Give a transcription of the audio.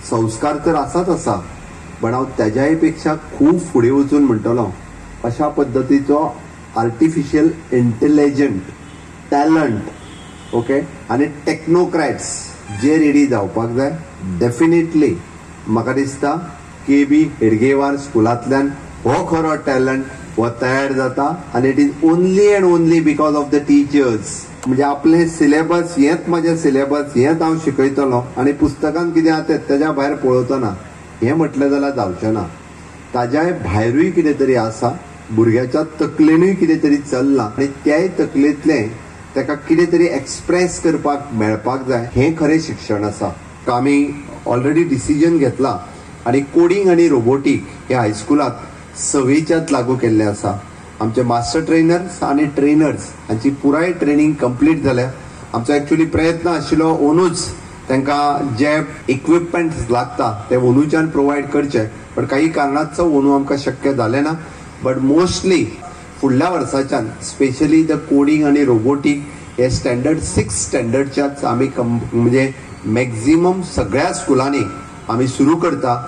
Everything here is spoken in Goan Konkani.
संस्कार तर आसाच आसा, पण हांव तेज्याय पेक्षा खूब फुडें वचून म्हणटलो अशा पद्दतीचो आर्टिफिशियल इंटेलिजंट टॅलंट, ओके, आनी टेक्नोक्रॅट्स जे रेडी जावपाक जाय. डेफिनेटली म्हाका दिसता के बी हेडगेवार स्कुलांतल्यान हो खरो टॅलंट हो तयार जाता आनी it is only and only because of the teachers. म्हणजे आपले सिलेबस हेंच म्हाजें सिलेबस, हेंच हांव शिकयतलो आनी पुस्तकान कितें आसा तें तेज्या भायर पळोवचो ना, हें म्हटलें जाल्यार जावचें ना. ताज्याय भायरूय कितें तरी आसा, भुरग्याच्या तकलेनूय कितें तरी चल्लां आनी त्याय तकलेंतलें ताका कितें तरी एक्सप्रेस करपाक मेळपाक जाय. हें खरें शिक्षण आसा. आमी ऑलरेडी डिसिजन घेतला आनी कोडींग आनी रोबोटीक हे हायस्कुलांत सवेच्यात लागू केल्लें आसा. आमचे मास्टर ट्रेनर्स आनी ट्रेनर्स हांची पुराय ट्रेनींग कंप्लीट जाल्या. आमचो एक्चुअली प्रयत्न आशिल्लो ओनूच तांकां जे इक्विपमेंट्स लागता ते ओनूच्यान प्रोवायड करचे, पण काही कारणास्तव ओनू आमकां शक्य जालें ना. बट मोस्टली फुडल्या वर्साच्यान स्पेशली the coding आनी रोबोटीक हे स्टँडर्ड 6 स्टँडर्डच्याच आमी म्हणजे मॅक्झिमम सगळ्या स्कुलांनी आमी सुरू करता.